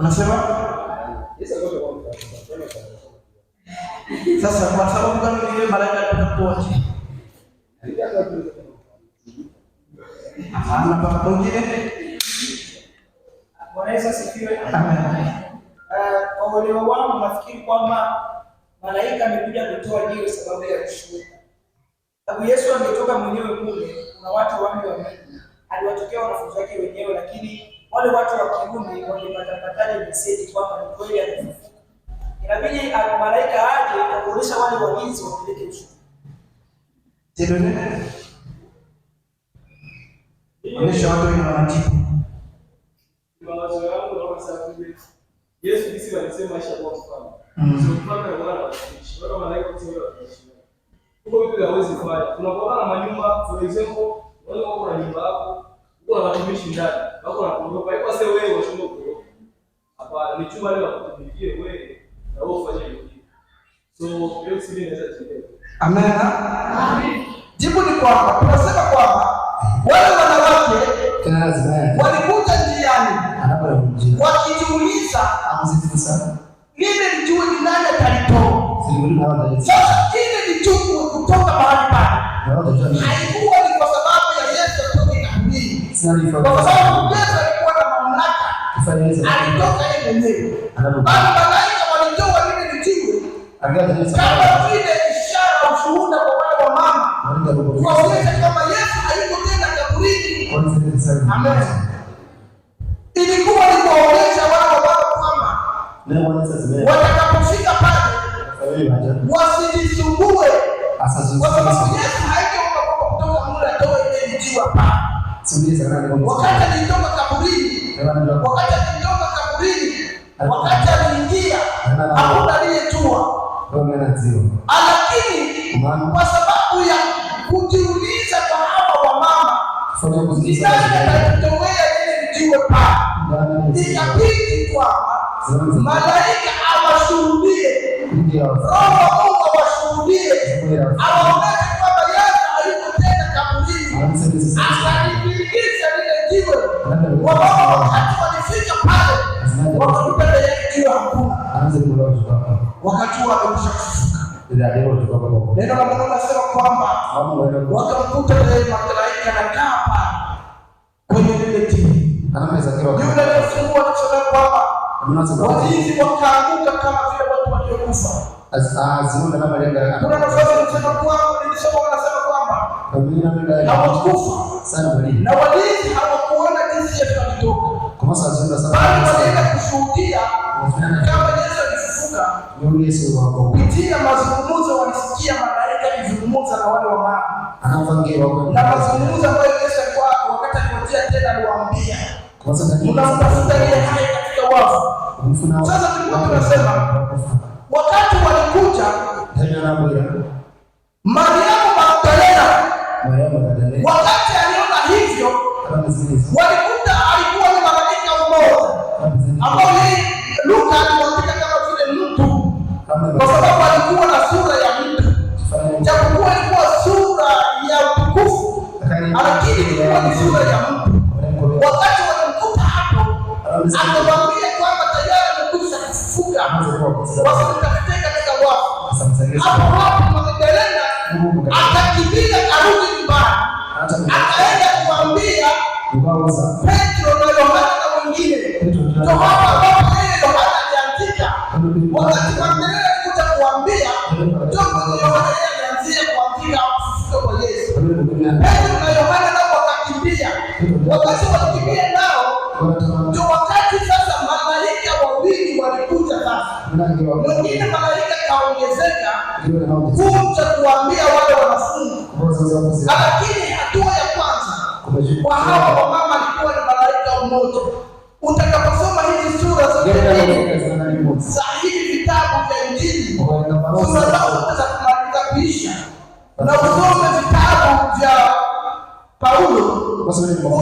Unasema sasa, kwa sababu gani ile malaika alikuja kutoa jiwe? Hapana, baba mwingine. Bwana Yesu asifiwe. Amen. Kwa uelewa wangu nafikiri kwamba malaika amekuja kutoa jiwe sababu ya ushuhuda. Sababu Yesu angetoka mwenyewe kule, kuna watu wangi wamini, aliwatokea wanafunzi wake wenyewe, lakini wale watu wa Kirumi wangepata meseji kwamba ni kweli amefufuka. Inabidi malaika aje kuonyesha wale walinzi wapeleke ushuhuda. Tidone. Onyesha watu wenye wanajibu. Mawazo yangu naona sasa vile Yesu jinsi walisema Aisha kuwa mfalme. So mfalme wa Bwana watumishi. Wala malaika kusema watumishi. Huko vitu hawezi kufanya. Tunakuwa na manyumba, for example, wale wako na nyumba yako, uko na watumishi ndani, wako na kuondoka. Haiko sasa wewe unashindwa kuondoka. Hapana, ni chumba leo wakutumikie wewe na wewe ufanye wengine. So hiyo si inaweza kuelewa. Amen. Jibu ni kwamba tunasema kwamba wale wanawake walikuja njiani wakijiuliza, lile jiwe ni nani atalitoa? Sasa ile ni chungu kutoka mahali pale, haikuwa ni kwa sababu ya Yesu atoke kaburini, kwa sababu Yesu alikuwa na mamlaka, alitoka yeye mwenyewe, bali malaika walitoa lile jiwe kama vile ishara, ushuhuda kwa wale wa mama, kuwaonyesha kwamba Yesu hayuko tena kaburini. Amen. Ilikuwa ni kuwaonyesha wale wa mama kwamba watakapofika pale wasijisumbue, kwa sababu Yesu haikuomba kwamba kutoka mle atoe ile jiwe hapana. Wakati alitoka kaburini, wakati alitoka kaburini, wakati aliingia, hakuna aliyejua. Lakini kwa sababu ya kujiuliza kwa hawa wamama, ni nani atatutowea lile jiwe pale, ikabidi kwamba malaika awashuhudie, Roho wa Mungu awashuhudie, awaonyeshe kwamba Yesu hayuko tena kaburini, akalipigisha lile jiwe. Wamama wakati walifika pale, wakakuta tayari jiwe hakuna, wakajua amekwisha kufufuka. Neno la Mungu linasema kwamba wakamkuta tayari malaika anakaa pale kwenye lile jiwe. Yule aliyefungua anasema kwamba walinzi wakaanguka kama vile watu waliokufa. Kuna nafasi inasema kwamba nilisoma, wanasema kwamba hawakufa na walinzi hawakuona jinsi Yesu alitoka, bali walienda kushuhudia kama Yesu alifufuka. Kupitia mazungumzo walisikia malaika akizungumza na wale wa mama, na mazungumzo ambayo Yesu alikuwa wakati aliwajia tena, aliwaambia mnamtafuta yeye hai katika wafu. Sasa tulikuwa tunasema wakati walikuja Mariamu Magdalena, wakati aliona hivyo, walikuta alikuwa ni malaika mmoja ambao yeye Luka alimwandika kama vile mtu, kwa sababu alikuwa na sura ya mtu, japokuwa ilikuwa sura ya utukufu, lakini ilikuwa ni sura ya mtu. Wakati walimkuta hapo, akamwambia kwamba tayari amekwisha kufufuka, wasimtafute katika wafu. Hapo hapo Magdalena akakimbia karudi nyumbani, akaenda kuambia Petro na Yohana na wengine. Ndio hapo ambapo yeye Yohana aliandika. Wakati Magdalena alikuja kuambia, ndio kwenye Yohana yeye alianzia kuandika kufufuka kwa Yesu. Petro na Yohana nao wakakimbia. Wakati walikimbia nao, ndio wakati sasa malaika wawili walikuja sasa. Mwingine malaika kaongezeka kuja kuambia wale wanafunzi, lakini hatua ya kwanza kwa hawa wamama alikuwa ni malaika mmoja. Utakaposoma hizi sura zote mbili za hivi vitabu vya Injili, sura zao zote za kumaliza kuisha, na usome vitabu vya Paulo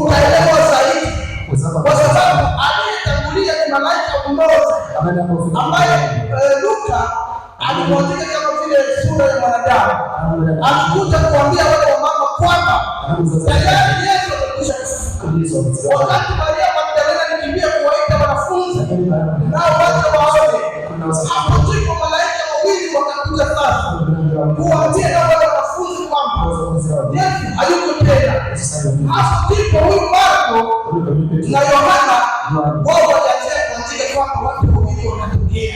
utaelewa zaidi, kwa sababu aliyetangulia ni malaika mmoja ambaye Luka alimwandika kama vile sura ya mwanadamu. Alikuja kuambia wale wamama kwamba tayari Yesu amekwisha kufufuka. Wakati Maria Magdalena alikimbia kuwaita wanafunzi, Nao wacha waone. Hapo ndipo malaika wawili wakakuja sasa kuwaambia na wale wanafunzi kwamba Yesu hayuko tena. Hapo ndipo huyu Marko na Yohana wao walianzia kuandika kwamba watu wawili wakatokea.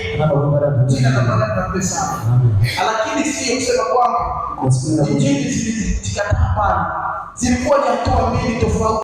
Jina la Bwana libarikiwe sana. Lakini sio kusema kwamba injili zilikataa, hapana, zilikuwa ni hatua mbili tofauti.